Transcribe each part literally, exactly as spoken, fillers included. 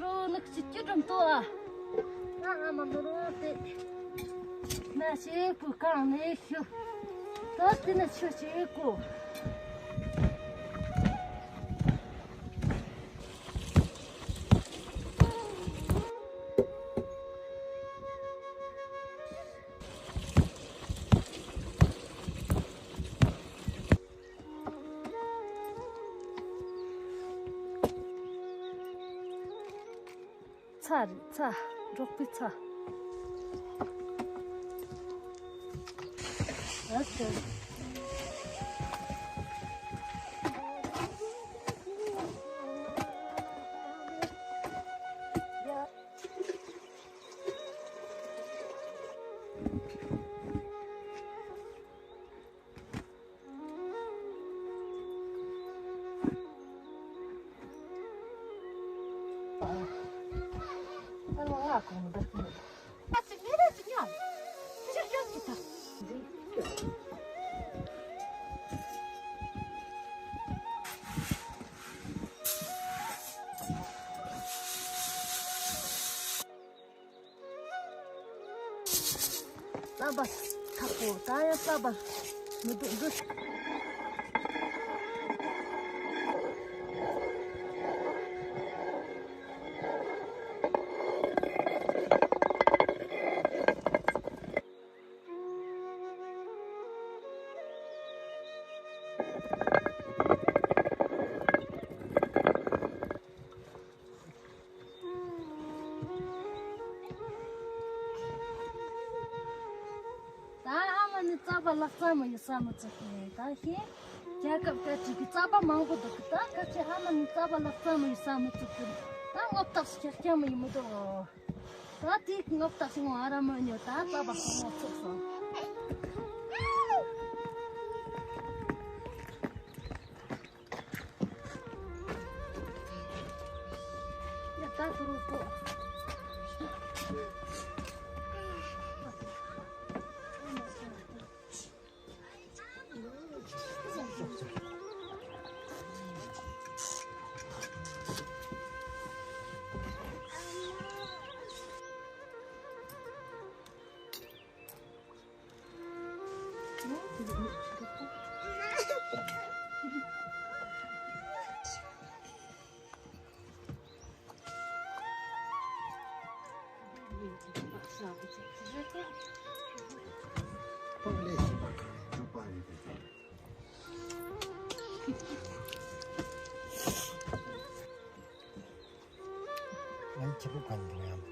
རོ་ནག་ཅིག་ཅི་འགྲམ་ཏོ་ཨ། ཨ་ཨ་མ་ནོ་རོ་ཏེ། ན་ཤེ་ཀུ་གང་ནེ་ཤུ། ཏོ་ཏི་ན་ཆུ་ཤེ་ཀུ། ཚ་རེད་ཚ། འབྲོག་པའི་ཚ། ཨ་ཙི། རྩ་བ་ཐག་པོ་ད་ཡང་རྩ་བ་མི་འདུག་འདུག་ད་ཨ་མ་ནི་རྩ་བ་ལག་རྩ་མ་ཡོད་ས་མི་ཚུགས་གི་ད་ཤེས། རྒྱལ་ཁབ་སྐད་ཅིག་གི་རྩ་བ་མང་པོ་འདུག་གི་ད་སྐད་ཅིག་ཨ་མ་ནི་རྩ་བ་ལག་རྩ་མ་ཡོད་ས་མི་ཚུགས་གི་ད་ངོ་བཏགས་སུ་ཁྱེར་ཁྱེར་མ་ཡིན་མི་འདུག་ད་དེའི་ངོ་བཏགས་སུ་ངོ་ཨ་ར་མ་ཉོ་ད་རྩ་བ་ཁོ་ངོ་ཚུགས་སོང་། ཨ་ནི་ཁྱེད་པོ་ག་ནས་འགྲོ་ཡང་།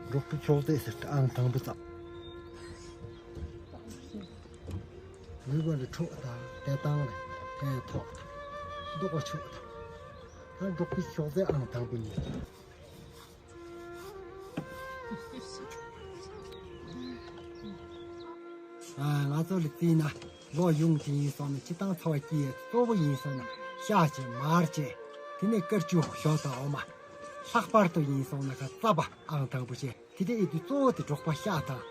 འབྲོག་པའི་ཤོག་རྫས་ཟེར་ཏེ་ཨང་དང་པོ་བརྩམས། ལུས་པ་ལ་འཕྲོག་དང་དེ་དང་ལ་དེ་ཐོག་དང་། ལྡོག་པ་ཆོག་དང་། ད་འབྲོག་པའི་ཤོག་རྫས་ཨང་དང་པོ་ཉིད། ང་ཚོ་ལ་བརྩིས་ན་ལོ་ཡོངས་ཀྱི་ཡིན་སོང་ན་སྤྱི་བཏང་འཚོ་བ་སྐྱེལ་ཡས་གཙོ་བོ་ཡིན་སོང་ན་ཤ་བཅས་མར་བཅས་དེ་ནས་དཀར་ཆུ་ཞོ་དང་འོ་མ། ལྷག་པར་དུ་ཡིན་སོང་ན་ཁ་རྩ་བ་ཨང་དང་པོ་བཅས་དེ་འདྲ་ཡིན་དུས་གཙོ་བོ་དེ་འབྲོག་པ་ཤ་དང་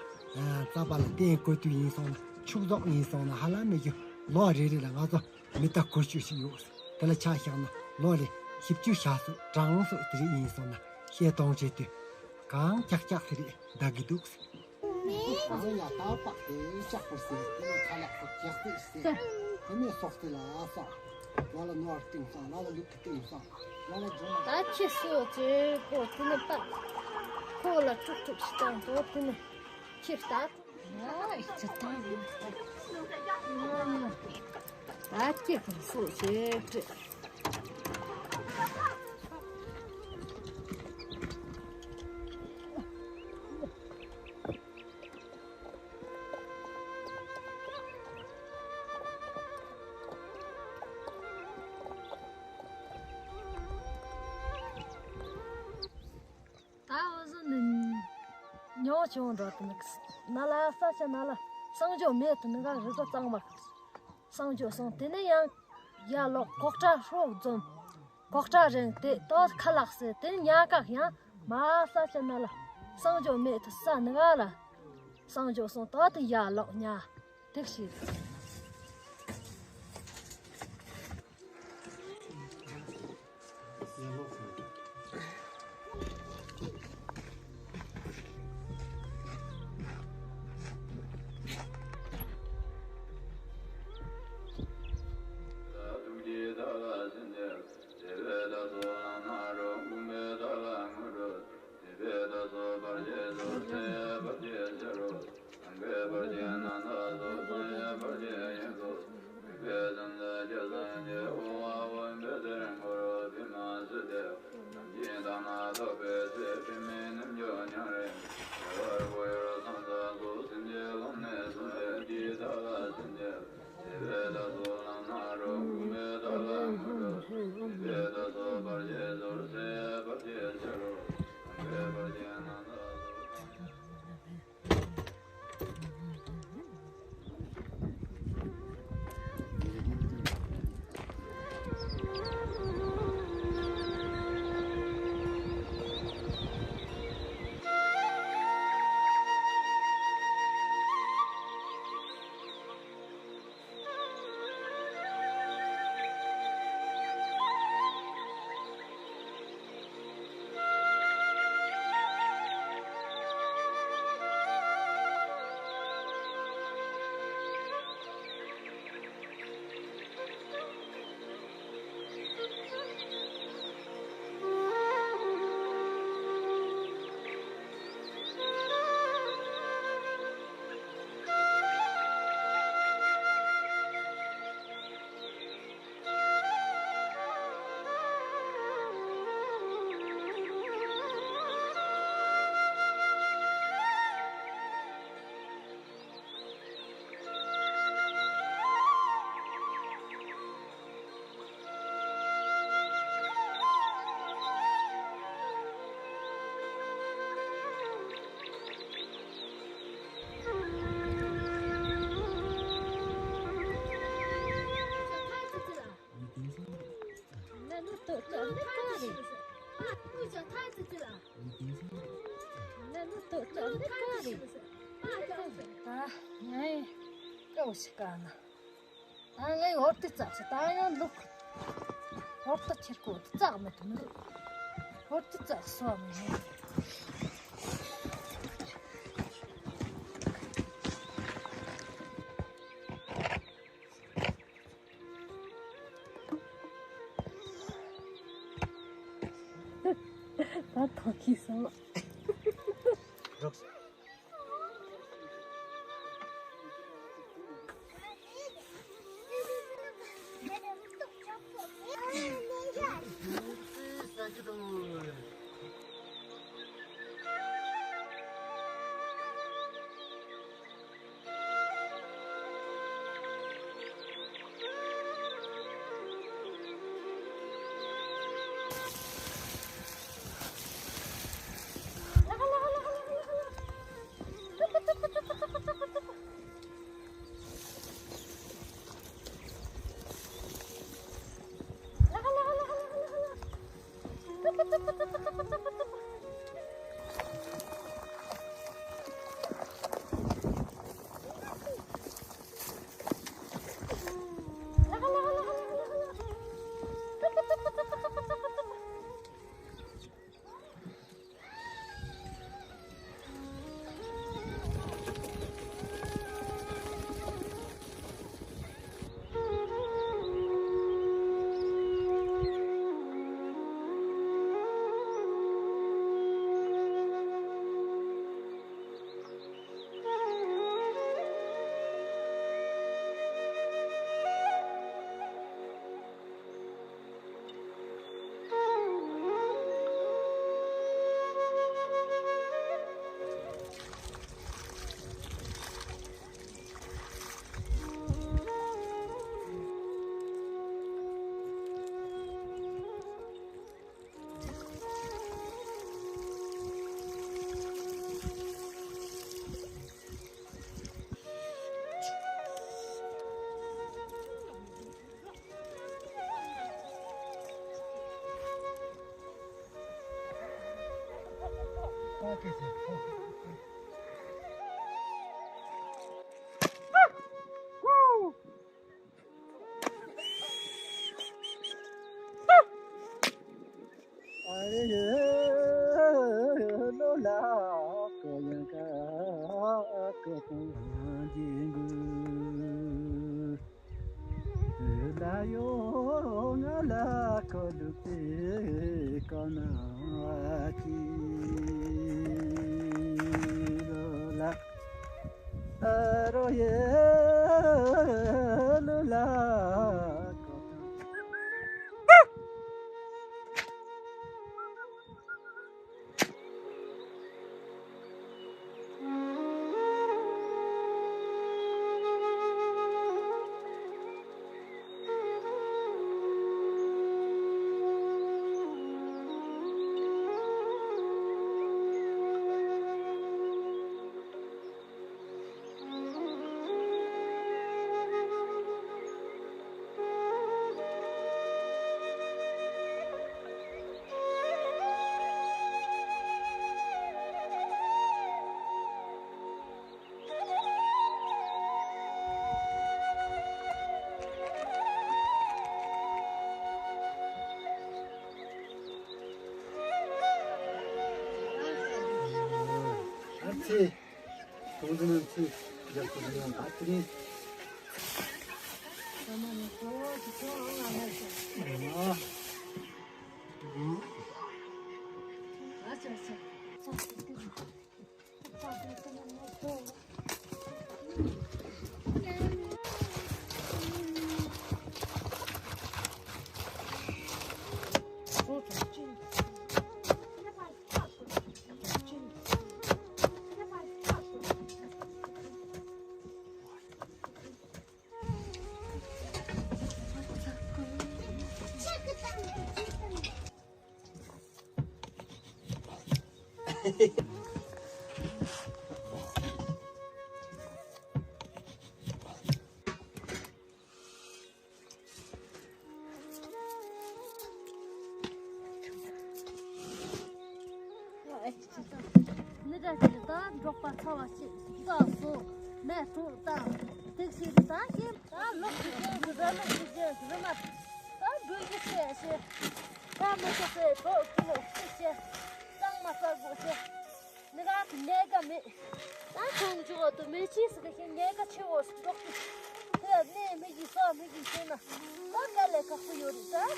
རྩ་བ་ལ་བརྟེན་དགོས་དུས་ཡིན་སོང་ན་ཕྱུགས་ཟོག་ཡིན་སོང་ན་ཧ་ལམ་མི་རྒྱུ་ལོ་རེ་རེ་ལ་ང་ཚོ་མི་རྟ་གོ་ཆོད་ཞིག་ཡོད། དེ་ལ་ཆ་བཞག་ན་ལོ་རེ་བཞི་བཅུ་ཞག་སུ་གྲངས་སུ་དེ་རིགས་ཡིན་སོང་ན་ཤེས་གཏོང་བྱེད་དུས་གང་ཀྱག་ཀྱག་དེ་རིགས་བདག་གི་འདུག་ང་ཚོ་ཡ་ད་པགས་དེ་ལྕགས་པོ་ཟེར་དེ་ནས་ཁ་ལག་ཏུ་རྒྱག་སྟེ་ཟེར་དེ་ནས་སོགས་དེ་ལ་སོགས་ལ་ལ་ནོར་སྟེང་སོང་ལ་ལ་ལུག་གི་སྟེང་སོང་ལ་ལ་ཇོ་མ། ད་ཁྱི་སོ་ཙེ་པོ་དེ་ནས་པགས་ཁོ་ལ་ཁྲུག་ཁྲུག་ཞིག་བཏང་དོ་དེ་ནས་ཁྱི་ལྟ། ཨ་ཁྱི་ལྟ། ད་ཁྱི་སོ་ཙེ་ཙེ། ད་འོ་ཟོ་ནི་ཉོ་ཆུང་འགྲོ་དུ་ནི་ན་ལ་ས་ཆ་ན་ལ་སང་ཇོ་མེད་དུ་ནི་ག་རི་གོ་གཙང་མ་སང་ཇོ་སོང་དེ་ནི་ཡང་ཡ་ལོག་ལྐོག་ཁྲ་ཧྲོག་འཛོམས། ལྐོག་ཁྲ་རིང་དེ་ཏོ་ཁ་ལག་སེ་དེ་ཉག་ག་ཡང་མ་ས་ཆ་ན་ལ་སང་ཇོ་མེད་དུ་ས་ནི་ག་ལ་སང་ཇོ་སོང་ཏོ་དེ་ཡ་ལོག་ཉ་དེག་ཤི། ཡ་ལོག་སོང་། ད་ངས་འོར་དེ་བཙགས་སོ། ད་ཡང་ལུག་འོར་དེ་ཁྱེར་གོ་བཙགས་མི་ཐུབ་མི་འདུག་འོར་དེ་བཙགས་སོ་མི་འདུག་ད་ཐོག་གིས་སོང་། ཨ་ཙི། གུང་ཚན་ཚིག་རྒྱབ་ཏུ་ཡོང་ད་ཏིང་ ད་འབྲོག་པ་ཚ་བ་ཅིག་ས་སོ་མེ་དྲུག་དང་ཏིག་ཤི་རི་དང་ཤིང་། ད་ལོག་ཤི་ཅན་གི་ར་ལོག་ཤི་ཅན་གི་རི་མ། ད་འབུལ་གྱི་ཆེ་ཤེ། ད་མི་ཤེས་སེ་བོ་ཁི་ལོ་ཤི་ཤེ། གཙང་མ་ས་དགོས་ཤེ། མི་རང་གི་ཉལ་ཀ་མེད། ད་ཁོང་ཆུ་འོག་ཏུ་མེ་ཆི་སི་ཀ་ཤེ་ཉལ་ཀ་ཆེ་བོ་སི་འབྲོག་ཏུ། དེ་ནས་མི་གི་སོ་མི་གི་ཤེ་ན། ད་དཀའ་ལས་ཁག་པོ་ཡོད་རེད་ད།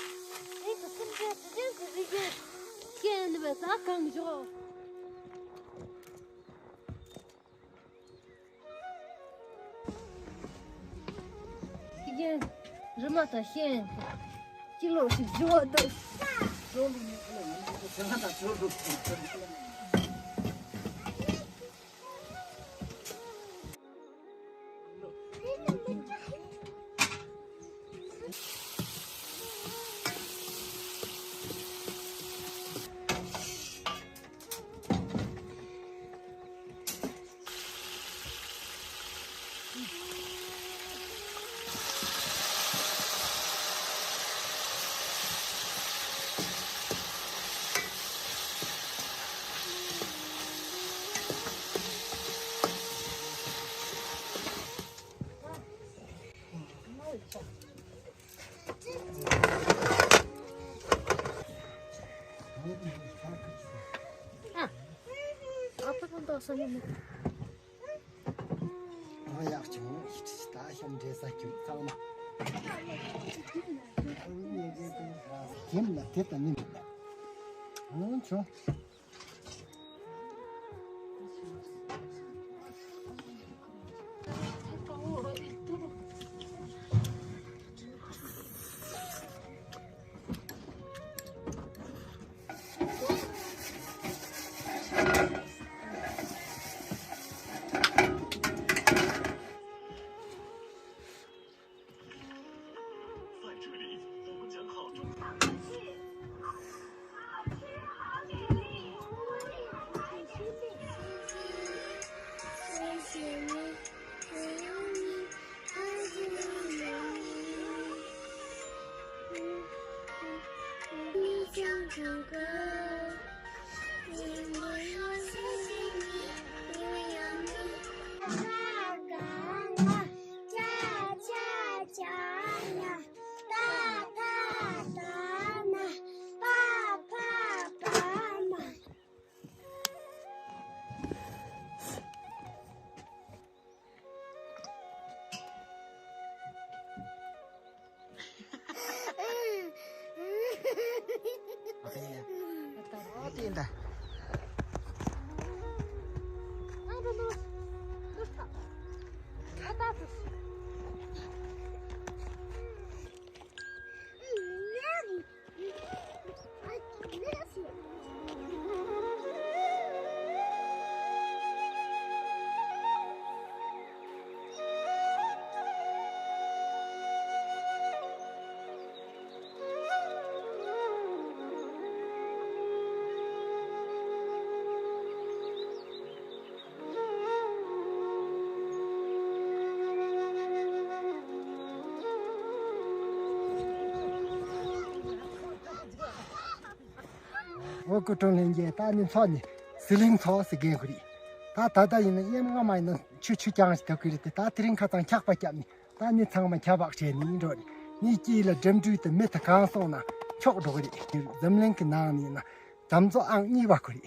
དེ་གི་སེམས་ཅན་དེ་ཅན་གི་རིགས་རྒན་ནི་བས་ད་གང་ཆུ་འོག་ཤེས་རྒན་རི་མ་དང་ཤེས་ཀྱི་ལོ་ཞིག་འཇུ་བ་འདུག་ཨ་ཡག་ཆུང་ཡིད་ཆེས་ད་ཤམ་འདྲེ་ས་ཁྱུ་ཚང་མ། ཁྱིམ་ལ་དེ་ལྟ་ནི་མི་ལ། འོང་ཆུང་། འོ་སྐུ་དྲུང་ལྷན་རྒྱས། ད་ནི་ཚོགས་ནི་ཟི་ལིང་ཚོགས་ཟེར་མཁན་ཁོ་རེད། ད་ད་ལྟ་ཡིན་ན་ཡེམ་སྔ་མ་ཡིན་ན་ཆུ་ཆུ་རྐྱང་ཞིག་ཐོབ་ཀྱི་རེད་དེ། ད་དེ་རིང་ཁ་ཚང་འཁྱག་པ་བརྒྱབ་ནས་ད་ནི་ཚང་མ་ཁྱབ་བག་བྱས་ནས་འགྲོ་རེད། ནི་དཀྱིལ་ལ་འགྲིམ་འགྲུལ་དེ་མི་དེ་གང་སོང་ན་འཁྱོག་འགྲོ་གི་རེད། འཛམ་གླིང་གི་ནང་ནས་ཡིན་ན་དམ་བཟོ་ཨང་གཉིས་པ་ཁོ་རེད།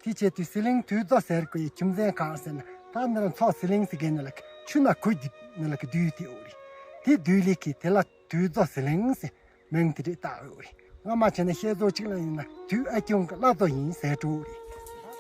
དེ་བྱས་དུས་ཟི་ལིང་དུས་བཟོ་ཟེར་དགོས་ཡ་རྒྱུ་མཚན་གང་ཟེར་ན། ད་འདི་ལ་ཚོགས་ཟི་ལིང་ཟེར་མཁན་ནི་ལ་ཆུ་ནང་ཁུ་རྒྱུ་ནི་ལ་གི་དུས་དེ་འོ་རེད། དེ་དུས་ལས་ཀི་དེ་ལ་དུས་བཟོ་ཟི་ལིང་ཟེར་མིང་དེ་རེད་བཏགས་འོ་རེད། སྔ་མ་བྱས་ན་བཤད་བཟོ་གཅིག་ལ་ཡིན་ན་དུས་ཨ་ཁྱུང་གི་བླ་བཟོ་ཡིན་ཟེར་འགྲོ་འོ་རེད།